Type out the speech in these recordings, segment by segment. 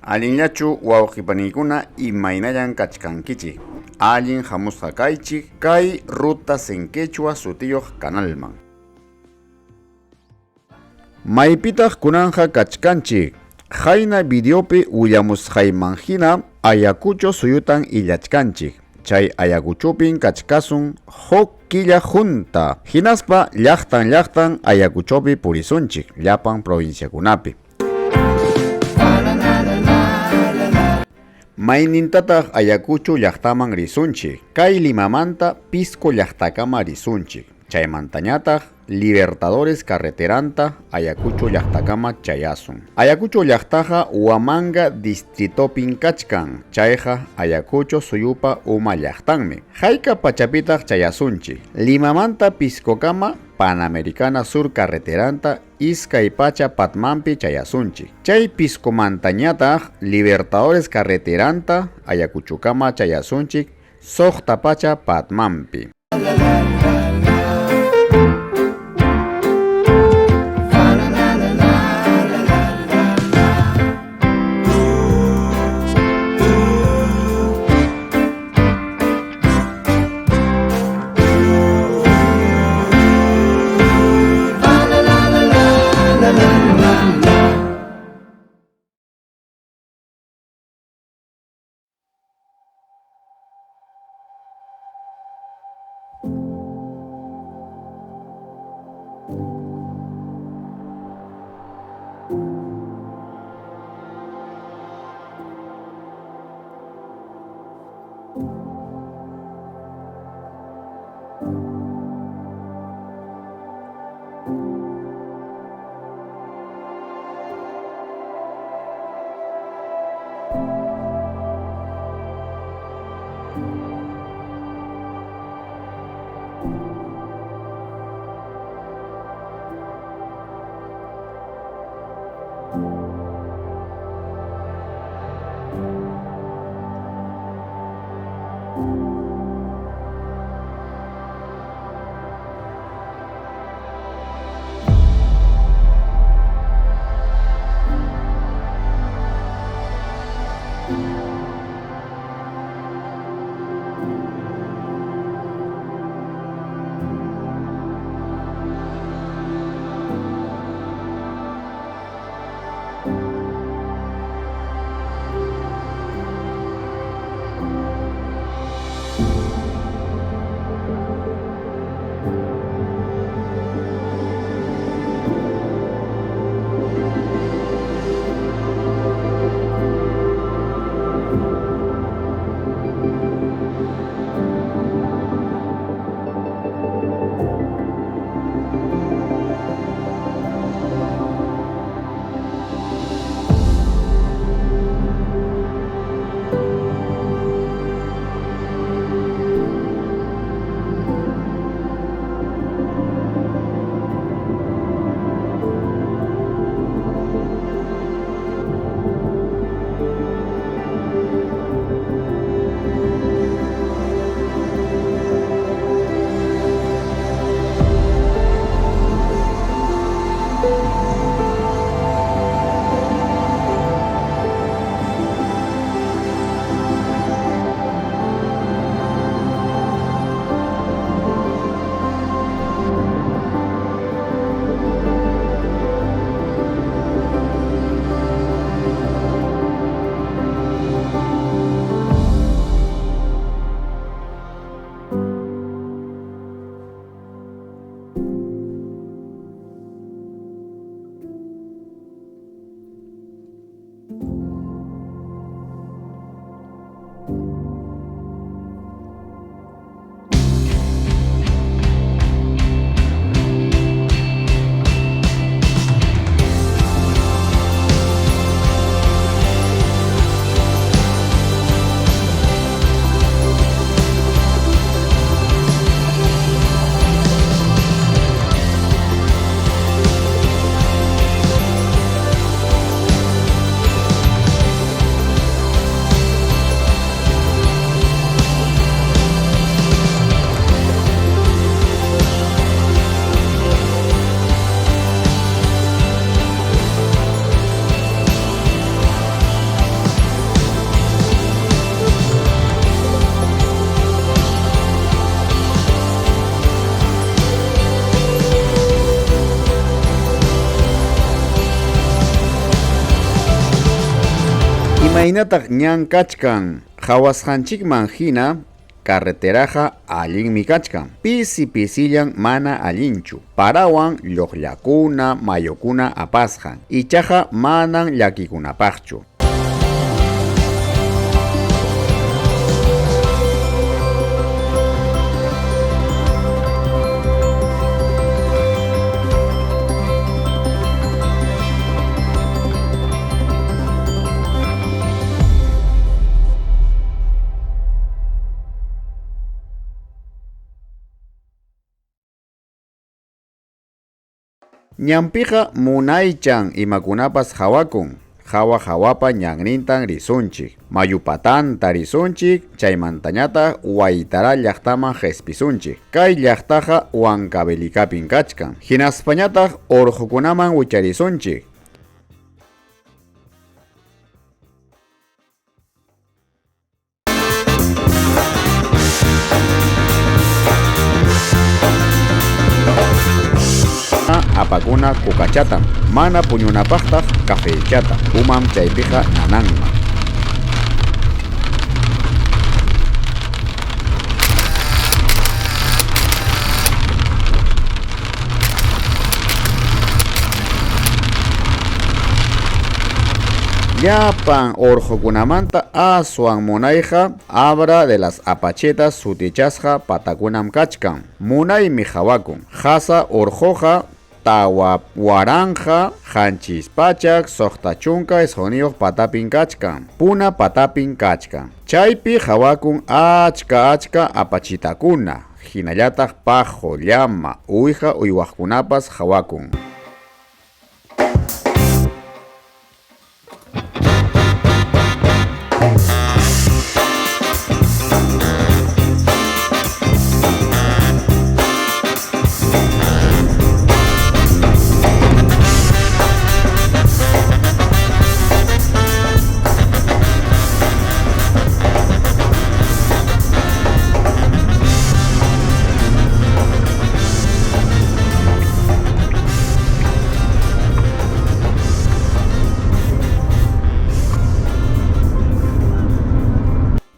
Allinllachu wawqi paniykuna, imaynallan kachkankichik? Allin hamusqa kaychik kay Rutas en Quechua sutiyuq kanalman. Maypitaq kunanqa kachkanchik? Qayna videopi willamusqayman hina Ayacucho suyutan illachkanchik. Chay Ayacuchopin kachkasun huk killa hunta. Hinaspa llaqtan llaqtan Ayacuchopi purisunchik llapan provinciakunapi. Maynintataq Ayacucho llaqtaman risunchik? Kay Limamanta Pisco llaqtakama risunchik. Chaymantañataq Libertadores carreteranta Ayacucho llaqtakama chayasun. Ayacucho llaqtaqa Huamanga distritopin kachkan, chayqa Ayacucho suyupa uma llaqtanmi. Hayka pachapitaq chayasunchik? Limamanta Piscokama Panamericana Sur carreteranta 2 pacha patmanpi chayasunchik. Chay Piscomantañataq Libertadores carreteranta Ayacuchokama chayasunchik 6 pacha patmanpi. Imaynataq ñan kachkan? Qhawasqanchikman hina carreteraqa allinmi kachkan. Pisi pisillan mana allinchu. Parawan lluqllakuna, mayukuna apasqan. Ichaqa manan llakikunapaqchu. Ñanpiqa munaychan imakunapas qhawakun. Hawa hawapa ñannintan risunchik. Mayu patanta risunchik, chaymantañataq Waytara llaqtaman qispisunchik. Kay llaqtaqa Huancavelicapin kachkan. Hinaspañataq urqukunaman wicharisunchik. Apakuna kukachatam, mana puñunapaqtaq cafeychata, umam chaypiqa nananman. Llapan urqukunamanta aswan munayqa Abra de las Apachetas sutichasqa patakunam kachkan. Munaymi qhawakun. Qhasa urquqa 4769 patapin kachkan. Puna patapin kachkan. Chaypi qhawakun achka achka apachitakuna. Hinallataq pajo, llama, uwiha uywaqkunapas qhawakun.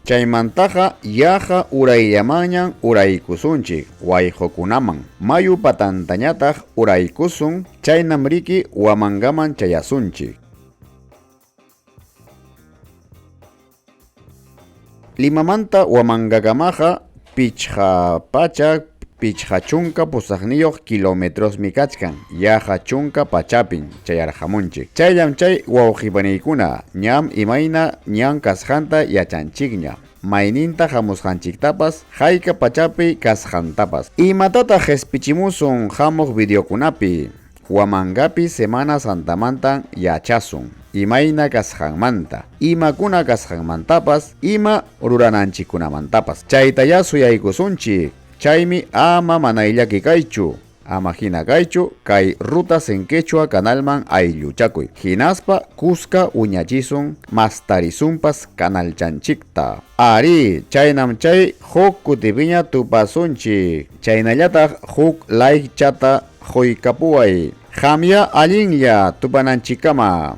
Chaymantaqa yaqa urayllamanñan uraykusunchik wayqukunaman, mayu patantañataq uraykusun, chaynam riki Huamangaman chayasunchik. Limamanta Huamangakamaqa 558 kilometrosmi kachkan, yaqa chunka pachapin chayarqamunchik. Chayllam chay wawqipaniykuna ñam imayna ñan kasqanta yachanchikña, mayninta hamusqanchiktapas, hayka pachapi kasqantapas. Imatataq qispichimusun hamuq videokunapi? Huamangapi Semana Santamantan yachasun, imayna kasqanmanta, imakuna kasqanmantapas, ima rurananchikkunamantapas. Chaytayá suyaykusunchik, chaymi ama manayllaki kaychu, ama hina kaychu, kay Rutas en Quechua canalman aylluchakuy. Hinaspa kuska wiñachisun, mastarisunpas canalchanchikta. Arí, chaynam chay huk kutipiña tupasunchik. Chaynallataq huk like chata quykapuway. Qamya allinlla tupananchikkama.